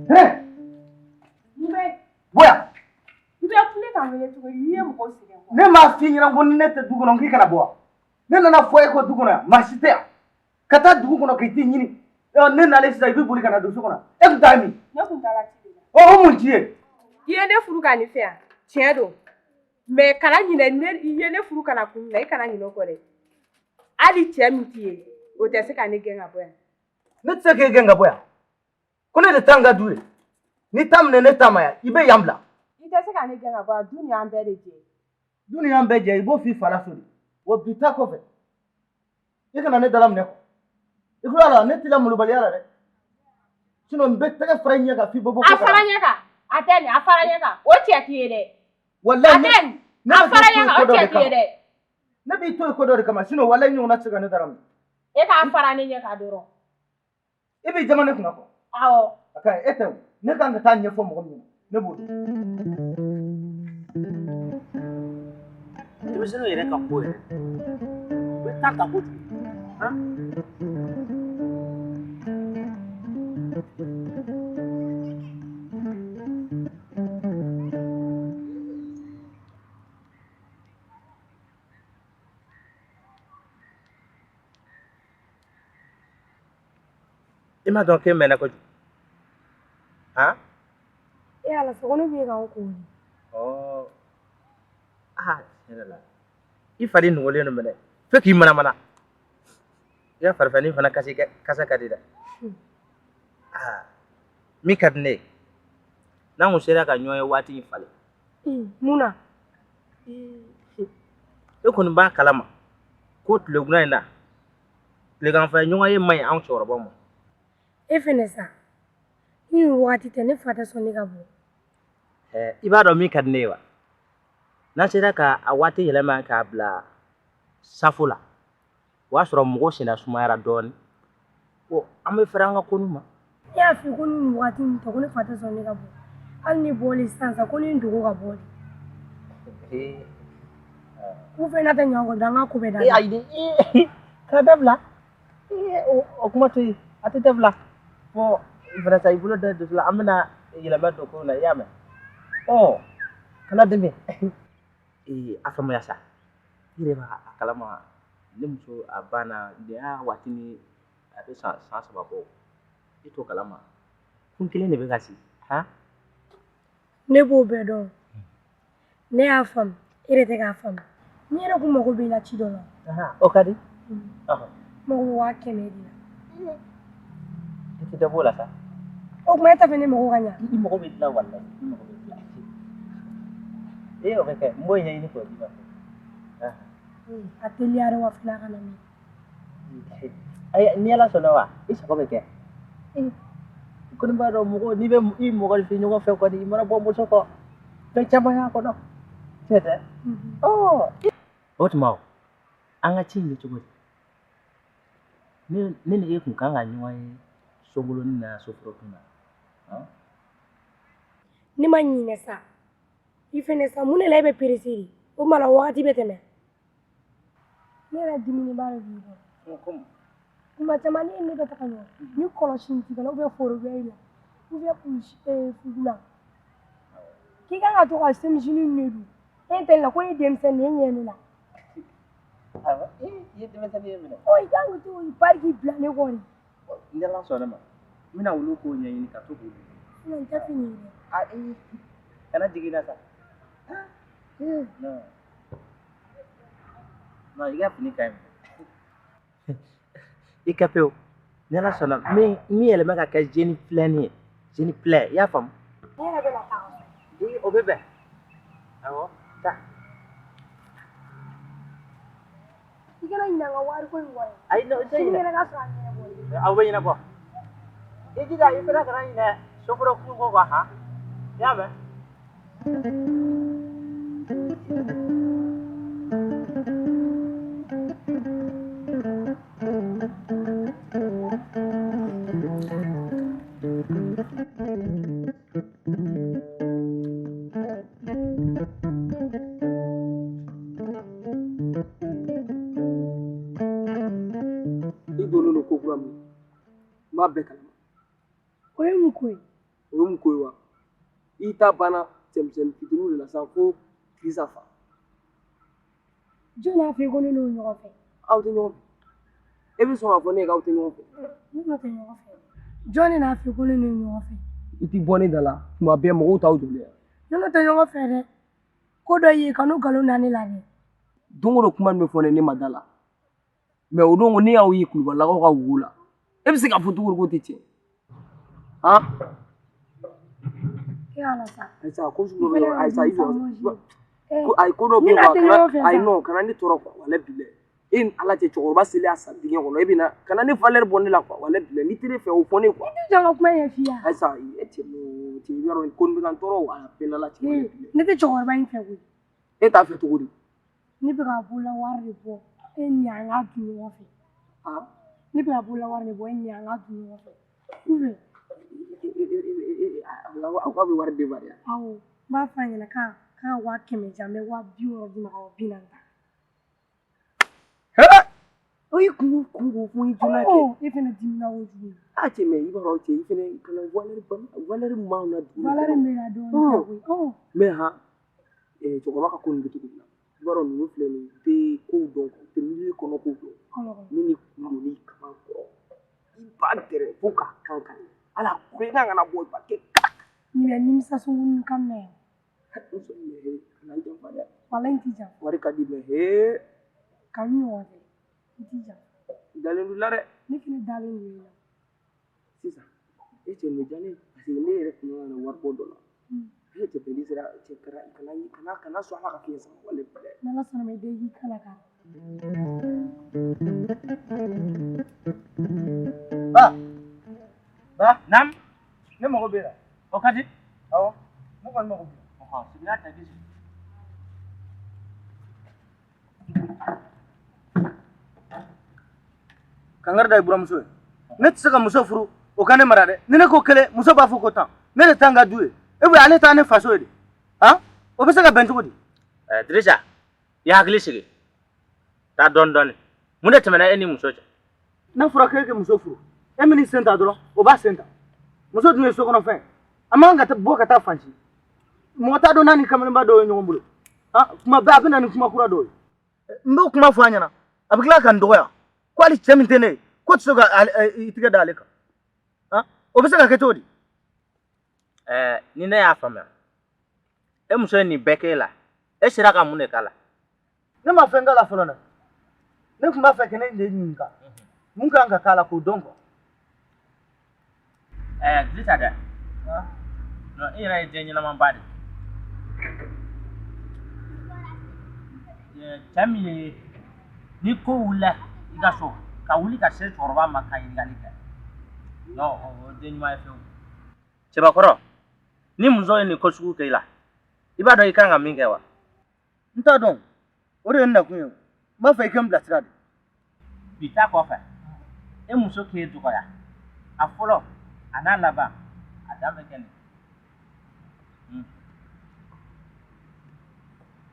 Tɛnɛ! Bɔ yan! I bɛ kule ka n wele cogo di? N'i ye mɔgɔw sɛgɛn kɔ. Ne m'a f'i ɲɛna ko ni ne tɛ du kɔnɔ k'i kana bɔ wa? Ne nana fɔ e kɔ du kɔnɔ yan, maa si tɛ yan. Ka taa dugu kɔnɔ k'i t'i ɲini. Ne nalen sisan i bɛ boli ka na don so kɔnɔ. E tun taa min? Ne tun taara ci de la. Ɔ, o mun ci ye? I ye ne furu ka nin fɛ yan, tiɲɛ don. Mais kana ɲinɛ ne, i ye ne furu ka na kun min na, i kana ɲinɛ o kɔ dɛ. Hali cɛ min t'i ye, o tɛ se ka ne gɛn ka bɔ yan. Ne tɛ se k'e gɛn ka bɔ yan. Ko ne de ta n ka du ye. N'i ta minɛ ne ta ma yan, i bɛ yan bila. I tɛ se ka ne gɛn ka bɔ yan, du nin y'an bɛɛ de jɛ. Du nin y'an bɛɛ jɛ, i b'o f'i fa la so de. Wa bi ta kɔfɛ, i kana ne dala minɛ kɔ. I tulo b'a la, ne t'i la malobaliya la dɛ. Sinon n bɛ tɛgɛ fara i ɲɛ kan f'i bɛ bɔ. A fara ɲɛ kan, a tɛ nin, a fara ɲɛ kan, o cɛ t'i ye dɛ. Walayi A tɛ nin, ne a bɛ fara k'i ɲɛ to kan, yen o ko dɔ cɛ de t'i ye kama. dɛ. Ne b'i to yen ko dɔ de kama, sinon walayi ɲɔgɔnna tɛ se ka ne dala minɛ. E k'a fara ne ɲɛ kan dɔrɔn. E b'i jama ne kunna kɔ. Awɔ. A ka ɲi, e tɛ o. Ne kan ka taa ɲɛfɔ mɔgɔ min ɲɛna, ne b'o dɔn. Denmisɛnninw yɛrɛ ka ko yɛrɛ, u bɛ temps ta kojugu. Han? I m'a dɔn k'e mɛnna kojugu. Han? E ala sa ko ne bɛ k'an ko de. Ɔ aa, tiɲɛ yɛrɛ la, i fari nugulen don mɛnɛ, fo k'i manamana. I ka farifɛnnin fana kasi kasa ka di dɛ. Aa, min ka di ne ye, n'an kun sera ka ɲɔgɔn ye waati in falen. Mun na? E kɔni b'a kalama ko tilegunna in na, tileganfɛ ɲɔgɔn ye man ɲi anw cɛkɔrɔbaw ma. E fɛnɛ sa, ni nin wagati tɛ ne fa tɛ sɔn ne ka bɔ. I b'a dɔn min ka di ne ye wa? N'an sera ka a waati yɛlɛma k'a bila safo la, o y'a sɔrɔ mɔgɔw senna sumayara dɔɔnin. Ko an bɛ fɛrɛ an ka ko ma. Ne y'a f'i ye ko ni nin wagati in tɛ ko ne fa tɛ sɔn ne ka bɔ. Hali ni bɔli sisan sa ko ni n dogo ka bɔ de. K'u fɛn n'a tɛ ɲɔgɔn kɔ dɔrɔn an ka ko bɛɛ dabila. Ayi, k'a dabila. O kuma to yen, a tɛ dabila. Fɔ fana sa, i bolo da dusu la, an bɛna yɛlɛma don ko in na, i y'a mɛn? Ɔ, kana dɛmɛ. A faamuya sa, i yɛrɛ b'a kalama, ne muso a banna nin y'a waati ni a bɛ san 3 bɔ. I t'o kalama. Kun kelen de bɛ ka sigi. Han? Ne b'o bɛɛ dɔn. Ne y'a faamu, e de tɛ k'a faamu. Ni yɛrɛ kun mago b'i la ci dɔ la. O ka di. N mago bɛ 100 000 de la. I tɛ dɔ b'o la sa. O tuma e t'a fɛ ne mago ka ɲa? I mago bɛ dilan walayi, i mago bɛ dilan. Ee, o bɛ kɛ, n b'o ɲɛɲini k'o d'i ma. A teliyara wa fila kana mɛn. Ayi, ni Ala sɔnna wa, i sago bɛ kɛ. I kɔni b'a dɔn mɔgɔ n'i bɛ i mɔgɔninfin ɲɔgɔn fɛ kɔni, i mana bɔ muso kɔ, fɛn caman y'a kɔnɔ. Tiɲɛ tɛ? Ɔ, o tuma an ka ci in bɛ cogo di? Ne ni e kun kan ka ɲɔgɔn ye sogolonin na soforokun na. Ne ma ɲinɛ sa. I fɛnɛ sa, mun de la e bɛ perese de? O tuma la wagati bɛ tɛmɛ. Ne yɛrɛ diminiba de b'i kɔrɔ. Tuma caman ne ne bɛ taga ɲɔgɔn ni kɔlɔsi t'i la ou bien foro bɛ i la ou bien fugula k'i kan ka to ka semisini de dun. E tɛ la ko ne denmisɛnnin e ɲɛ ne la. Awɔ, i ye denmisɛnnin ye minɛ. Ɔ, i kan ka to bari k'i bila ne kɔ de. Ni Ala sɔnna ma, n bɛna olu kow ɲɛɲini ka to k'u dun. Sinon n tɛ fini ye dɛ. A ee, kana jigin i la sa. Non. Non, i ka fini ka ɲi. I ka pewu. Ni Ala sɔnna, min yɛlɛma ka kɛ jeune plein ye. Jeune plein, i y'a faamu? Ne yɛrɛ bɛna taa. Ee, o bɛ bɛn. Awɔ, taa. I kana ɲinɛ an ka wariko in kɔ dɛ. Ayi, non, i tɛ ɲinɛ. Sinikɛnɛ ka sɔrɔ a ɲɛnabɔlen. Aw bɛ ɲɛnabɔ. I jija, i fana kana ɲinɛ soforokun kɔ quoi, han? I y'a mɛn? I donnen don ko kura min, n b'a bɛɛ kalama. O ye mun ko ye? O ye mun ko ye wa? I ta banna cɛmisɛnnin fitininw de la sisan fo Dirisa fa. Jɔn y'a f'i ye ko ne n'o ɲɔgɔn fɛ? Aw tɛ ɲɔgɔn fɛ. E bɛ sɔn k'a fɔ ne ye k'aw tɛ ɲɔgɔn fɛ? Ne n'o tɛ ɲɔgɔn fɛ. Jɔn de n'a f'i ye ko ne n'o ɲɔgɔn fɛ? I ti bɔ ne da la tuma bɛɛ mɔgɔw t'aw jɔlen ye. Ne n'o tɛ ɲɔgɔn fɛ dɛ. Ko dɔ ye ka n'o nkalon da ne la dɛ. Don o don kuma min bɛ fɔ ne ne ma da la. Mais o don ne y'aw ye kulubalilakaw ka wo la. E bɛ se k'a fɔ cogo di k'o tɛ tiɲɛ? Han? E ala sa. Ayisa ko sugu dɔ bɛ yen Ayisa i jɔ. Ayi ko dɔ bɛ yen ayi non kana ne tɔɔrɔ quoi walahi bilahi. E ni Ala cɛ cɛkɔrɔba selen a san dingɛ kɔnɔ e bɛ na kana ne valeur bɔ ne la quoi walahi bilahi n'i tɛ ne fɛ o fɔ ne quoi. Ne tɛ jɔ ka kuma ɲɛf'i ye. Ayisa e cɛ cɛ i b'a dɔn ko nin bɛ ka n tɔɔrɔ a bɛɛ n'Ala cɛ walahi bilahi. Ne tɛ cɛkɔrɔba in fɛ koyi. E t'a fɛ cogo di? Ne bɛ ka bolola wari de bɔ e ni an k'a dun ɲɔgɔn fɛ. Ne bɛ ka bolola wari de bɔ e ni an k'a dun ɲɔgɔn fɛ. Aw k'a bɛ wari di ma de. Awɔ n b'a fɔ a ɲɛna k'a ka 500 di yan n bɛ 60 d'i ma ka 40 ta. O ye kungo kungo fɔ i joona kɛ. E fɛnɛ dimina kojugu. A cɛ mais i b'a dɔn cɛ i fɛnɛ kana valeur min b'anw na dugu kɔnɔ. Valeur min bɛ na dɔɔnin koyi. Mais han cɛkɔrɔba ka ko nin bɛ cogo min na i b'a dɔn ninnu filɛ nin ye u tɛ kow dɔn u tɛ milieu kɔnɔ kow dɔn. Ne ni kun don ni kaba kɔrɔ i b'a gɛrɛ fo k'a kan ka ɲɛ ala kulekan kana bɔ i b'a kɛ kak. Nin bɛ nimisa sunkurunin kan mɛn. N sɔn mɛ kana n janfa dɛ. Walahi n t'i janfa. Wari ka di mais hee. Ka n ɲɔgɔn tɛ. N t'i janfa. Dalen don i la dɛ. Ne fɛnɛ dalen don i la. Sisan e cɛ nin bɛ diya ne ye parce que ne yɛrɛ tun kan ka na wari bɔ dɔ la. E cɛ bɛn sera cɛ kana kana sɔn Ala ka fiɲɛ sama walahi bilahi. N'Ala sɔnna ma i den k'i kala kan. Ba. Ba. Naam. Ne mago b'e la. O ka di? Awɔ. Ne kɔni mago b'i la. Ɔhɔn, sigilan ta k'i sigi. Kangari da ye buramuso ye. Ne tɛ se ka muso furu o ka ne mara dɛ. Ni ne ko kelen muso b'a fɔ ko tan. Ne de t'an ka du ye. E bɛ ale t'an ne faso ye de. Han? O bɛ se ka bɛn cogo di? Dirisa, i hakili sigi. Taa dɔɔni dɔɔni. Mun de tɛmɛna e ni muso cɛ? N'a fɔra k'e ka muso furu, e min sen ta dɔrɔn, o b'a sen ta. Muso dun ye sokɔnɔfɛn ye. A man kan ka bɔ ka taa fan si. Mɔgɔ t'a dɔn n'a ni kamalenba dɔw ye ɲɔgɔn bolo. Han? Kuma bɛɛ a bɛ na ni kuma kura dɔw ye. N b'o kuma fɔ a ɲɛna, a bɛ tila ka n dɔgɔya. Ko hali cɛ min tɛ ne ye, ko tɛ se ka i tigɛ da ale kan. Han? O bɛ se ka kɛ cogo di? Ni ne y'a faamuya, e muso ye nin bɛɛ k'e la, e sera ka mun de k'a la? Ne ma fɛn k'a la fɔlɔ dɛ. Ne tun b'a fɛ ka ne de ɲininka. Mun kan ka k'a la k'o dɔn quoi. Dirisa dɛ. Non, e yɛrɛ ye den ɲɛnamaba de ye. Cɛ min ye ni ko wulila i ka so ka wuli ka se cɛkɔrɔba ma ka ɲininkali kɛ. Non, o den ɲuman ye fewu. Cɛbakɔrɔ, ni muso ye nin ko sugu kɛ i la, i b'a dɔn i kan ka min kɛ wa? N t'a dɔn. O de ye n nakun ye. N b'a fɛ i ka n bilasira de. Bi ta kɔfɛ, e muso k'e dɔgɔya. A fɔlɔ, a n'a laban, a dan bɛ kɛ nin ye.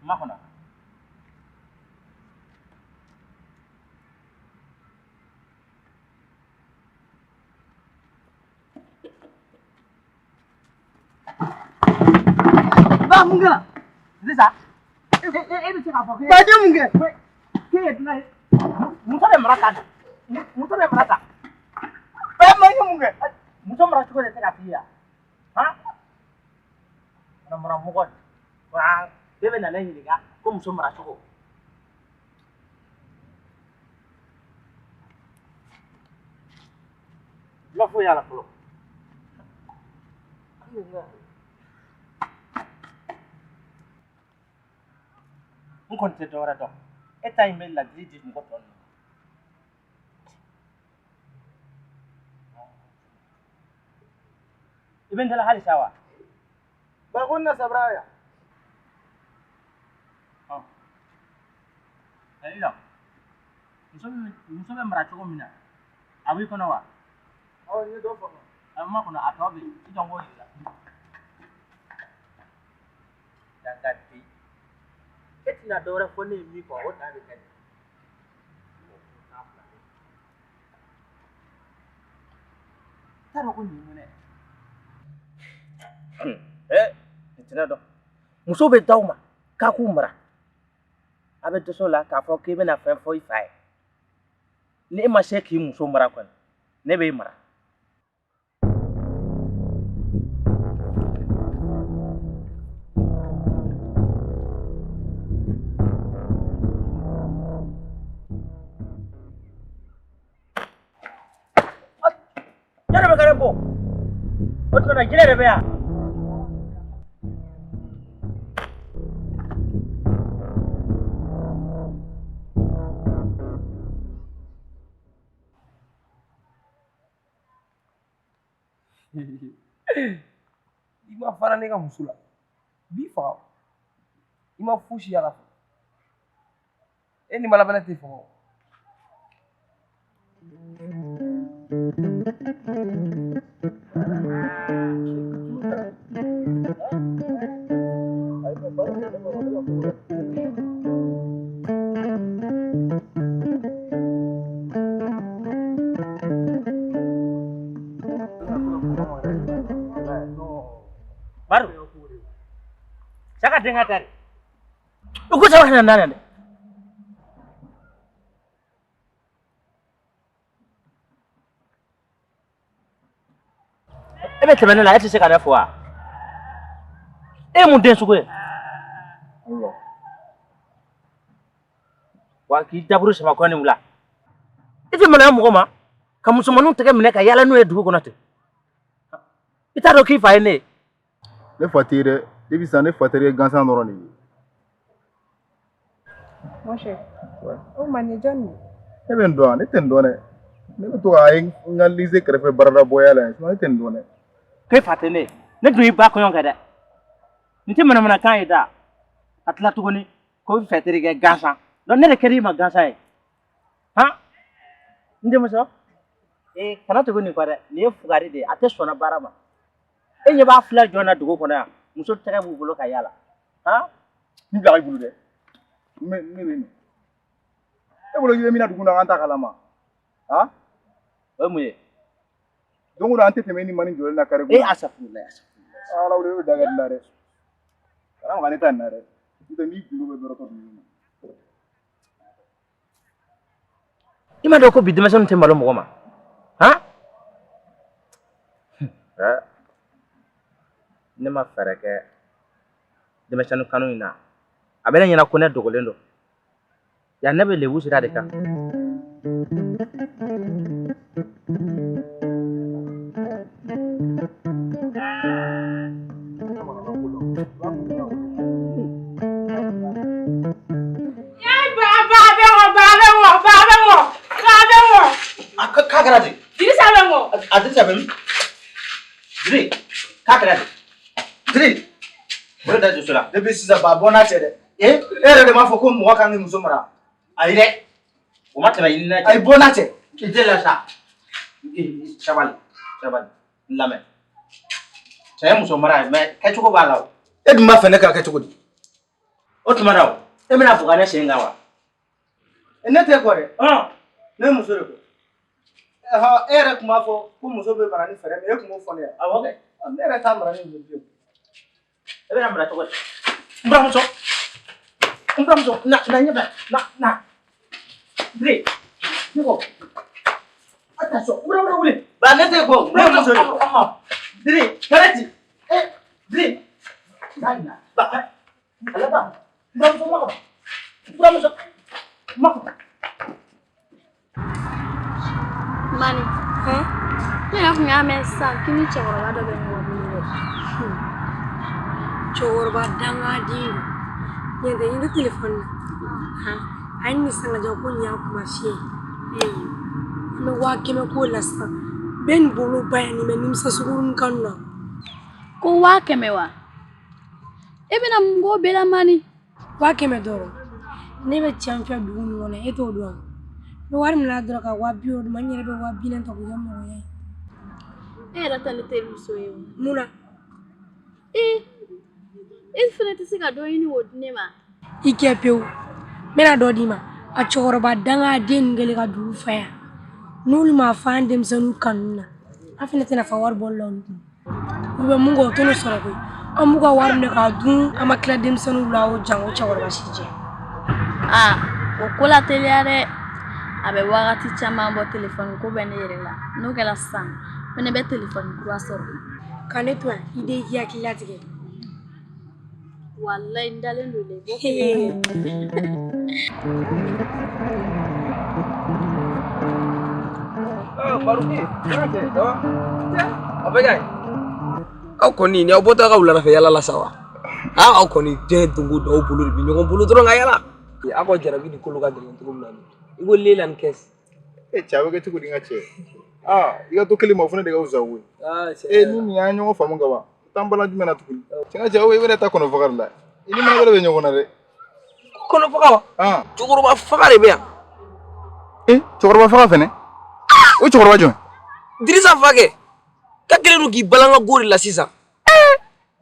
Kuma kɔnɔ. Ba mun kɛra? Dirisa, e bɛ se k'a fɔ k'e. Ba den mun kɛ? K'e ye dunan ye. Muso bɛ mara tan de. Muso bɛ mara tan. Ba ma ye mun kɛ? Muso mara cogo de tɛ ka f'i ye wa? Han? Mara mɔgɔ de. Wa e bɛ na ne ɲininka ko muso mara cogo. Ma foyi y'a la fɔlɔ. N kɔni tɛ dɔwɛrɛ dɔn. E ta in bɛ ladili di mɔgɔ tɔ ninnu ma. I bɛ n dala halisa wa? Ba ko n na sabara ya. I jɔ. Muso bɛ mara cogo min na, a b'i kɔnɔ wa? Awɔ, n ye dɔ faamu. A ma kɔnɔ, a tɔ bɛ yen. I jɔ n k'o yir'i la. Dangaden. E tɛna dɔwɛrɛ fɔ ne ye min kɔ, o dan bɛ kɛ nin ye. T'a dɔn ko nin ye mɔnɛ ye. Nin tɛ ne dɔn. Muso bɛ d'aw ma k'a k'u mara. A bɛ dɛsɛ o la k'a fɔ k'i bɛna fɛn fɔ i fa ye. Ni e ma se k'i muso mara kɔni, ne b'e mara. Yɛrɛ bɛ ka ne bɔ. O tuma na jinɛ de bɛ yan. I ma fara ne ka muso la, n b'i faga. I ma fosi y'a la fɔlɔ. E ni malabɛlɛ tɛ faga o. Baru. Saka dengar tadi. Uku salah nana dɛ. E bɛ tɛmɛ ne la, e tɛ se ka ne fo wa? E ye mun den sugu ye? Wa k'i daburu sama kɔ ni wula. I tɛ maloya mɔgɔ ma ka musomaninw tɛgɛ minɛ ka yaala n'u ye dugu kɔnɔ ten. I t'a dɔn k'i fa ye ne ye. Ne fa t'i ye dɛ. Depuis sisan ne fa terikɛ gansan dɔrɔn de ye. Mon cher. O ma nin ye jɔn ye? Ne bɛ nin dɔn wa? Ne tɛ nin dɔn dɛ. Ne bɛ to k'a ye n ka lycée kɛrɛfɛ barada bɔya la yen. Sinon ne tɛ nin dɔn dɛ. K'e fa tɛ ne ye. Ne dun y'i ba kɔɲɔ kɛ dɛ. Nin tɛ manamanakan ye da. Ka tila tuguni ko i fɛ terikɛ gansan. Donc ne de kɛra i ma gansan ye. Han? N denmuso. Ee kana tugu nin kɔ dɛ. Nin ye fugari de ye. A tɛ sɔnna baara ma. E ɲɛ b'a fila jɔn na dugu kɔnɔ yan. Muso tɛgɛ b'u bolo ka yaala. Han? N bila i bolo dɛ. Ne bɛ nin. E bolo k'i bɛ min na dugu in na an t'a kalama. Han? O ye mun ye? Don o don an tɛ tɛmɛ ni mani jɔlen na kare kɔnɔ. Ee asafurulayi asafurulayi. Ala wele o da ka di la dɛ. Kana maga ne ta nin na dɛ. N'o tɛ n b'i gundo bɛɛ bɔrɔtɔ dugu in na. I m'a dɔn ko bi denmisɛnninw tɛ malo mɔgɔ ma? Han? Ne ma fɛɛrɛ kɛ denmisɛnnin kanu in na. A bɛ ne ɲɛna ko ne dogolen don. Yan ne bɛ lebu sira de kan. K'a kɛra di? Dirisa bɛ n kɔ. A Dirisa bɛ min? Diri, k'a kɛra di? Diri, bolo da dusu la. Depuis sisan ba bɔ n'a cɛ dɛ. E E yɛrɛ de m'a fɔ ko mɔgɔ kan k'i muso mara. Ayi dɛ, o ma tɛmɛ i ni ne cɛ. Ayi bɔ n'a cɛ. I tɛ la sa. Sabali, sabali, n lamɛn. Cɛ ye muso mara ye, mais kɛcogo b'a la o. E dun b'a fɛ ne k'a kɛ cogo di? O tuma na o, e bɛna buga ne sen kan wa? Ne tɛ kɔ dɛ. Ɔn. Ne ye muso de kɔ. E yɛrɛ tun b'a fɔ ko muso bɛ mara ni fɛɛrɛ min ye, e tun b'o fɔ ne ye. Awɔ kɛ. Ne yɛrɛ t'a mara ni nin ye bilen. E bɛna mara cogo di? N buramuso. N buramuso, na na ɲɛfɛ, na na. Diri, ne ko. Attention, n buramuso wuli. Ba ne tɛ kɔ, ne ye muso de kɔ. Diri, kɛlɛ ci. Eh, Diri. Na na. Ba, ala ba. N buramuso makɔnɔ. N buramuso makɔnɔ. Mani, ne yɛrɛ tun y'a mɛn sisan k'i ni cɛkɔrɔba dɔ bɛ ɲɔgɔn bolo dɛ. Cɛkɔrɔba dangaden don. Ɲɛ tɛ n bɛ telefɔni na. A ye nin sangajɛ ko nin y'a kuma fiyɛ ye. An bɛ 100 000 ko la sisan. Bɛɛ nin bolo ba yan nin bɛ nimisa sukaro kanu na. Ko 100 000 wa? E bɛna mun k'o bɛɛ la Mani? 100 000 dɔrɔn. Ne bɛ cɛ min fɛ dugu nin kɔnɔ e t'o dɔn. N bɛ wari minɛ dɔrɔn ka 60 000 d'u ma n yɛrɛ bɛ 40 000 ta k'o kɛ mɔgɔya ye. E yɛrɛ tɛ ne terimuso ye o. Mun na? Ee, e fana tɛ se ka dɔ ɲini k'o di ne ma. I kɛ pewu. N bɛna dɔ d'i ma. A cɛkɔrɔba dangaden ninnu kɛlen ka dugu fa yan. N'olu m'a fɔ an denmisɛnninw kanu na, an fana tɛna fa wari bɔli la olu kun. U bɛ mun kɛ o t'olu sɔrɔ koyi. An b'u ka wari minɛ k'a dun, an ma tila denmisɛnninw la o jango cɛkɔrɔba si jɛ. Aa, o ko la teliya dɛ. A bɛ wagati caman bɔ telefɔni ko bɛ ne yɛrɛ la. N'o kɛra sisan, fɛnɛ bɛ telefɔni kura sɔrɔ. Ka ne to yan, i den k'i hakili latigɛ. Walayi n dalen don dɛ. A bɛ kɛ aw kɔni ni aw bɔtɔ ka wuladafɛ yala la sa wa? Aw kɔni diɲɛ don o don aw bolo de bɛ ɲɔgɔn bolo dɔrɔn ka yala. Aw ka jarabi ni kolo ka gɛlɛn cogo min na i ko lela ni kɛsi. E cɛ a bɛ kɛ cogo di n ka cɛ? Aa i ka to kelen ma o fana de ka fisa koyi. E ni nin y'an ɲɔgɔn faamu ka ban taa bala jumɛn na tuguni? Cɛ n ka cɛ i bɛna taa kɔnɔ faga de la. I ni mana wɛrɛ bɛ ɲɔgɔn na dɛ. Kɔnɔ faga wa? Cɛkɔrɔba faga de bɛ yan. E cɛkɔrɔba faga fɛnɛ? O cɛkɔrɔba jɔn? Dirisa fakɛ. Ka kɛlen don k'i balan ka go de la sisan.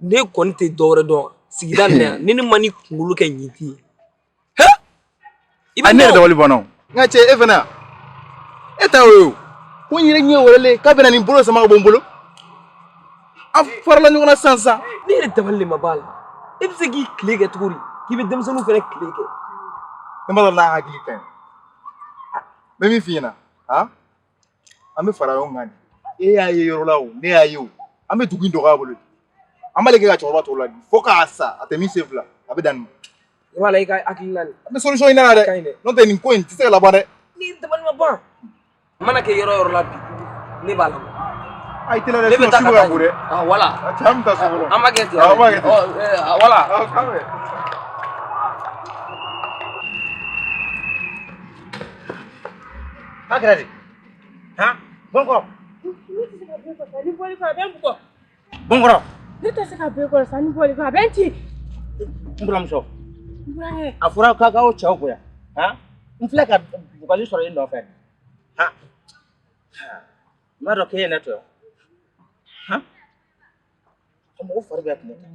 Ne kɔni tɛ dɔwɛrɛ dɔn sigida nin na yan ni ne ma ni kunkolo kɛ ɲinti ye. I bɛ ne yɛrɛ dabali banna o. N ka cɛ e fana e ta y'o ye o. Ko n yɛrɛ ɲɛ wɛrɛlen k'a bɛna nin bolo sama ka bɔ n bolo. An farala ɲɔgɔn na sisan sisan. Ne yɛrɛ dabali de ma b'a la. E bɛ se k'i tile kɛ cogo di k'i bɛ denmisɛnninw fɛnɛ tile kɛ. Ne ma dɔn n'a hakili ka ɲi. N bɛ min f'i ɲɛna an bɛ fara ɲɔgɔn kan de. E y'a ye yɔrɔ la o ne y'a ye o an bɛ dugu in dɔgɔya bolo de. An b'ale kɛ ka cɛkɔrɔba tɔw ladi fo k'a sa a tɛ min sen fila a bɛ dan nin ma. I b'a la i ka hakilina nin. An bɛ solution ɲini a la dɛ n'o tɛ nin ko in tɛ se ka laban dɛ. Ni dabali ma ban. A mana kɛ yɔrɔ o yɔrɔ la bi ne b'a labɔ. A i teliya dɛ sinon su bɛ ka ko dɛ. Ah voilà. Cɛ an bɛ taa so fɔlɔ. An b'a kɛ ten. An b'a kɛ ten. Voilà. K'an bɛn. K'a kɛra di? Han? Bɔnkɔrɔ. Ni bɔli kɔ a bɛ n bugɔ. Bɔnkɔrɔ. Ne tɛ se ka bɔ e kɔrɔ sa ni bɔli kɔ a bɛ n ci. N buramuso. N burankɛ. A fɔra k'a k'aw cɛw bonya. Han? N filɛ ka bugɔli sɔrɔ i nɔfɛ. Han? N b'a dɔn k'e ye ne tɔɲɔ. Han? Mɔgɔ fari bɛ kungo ta.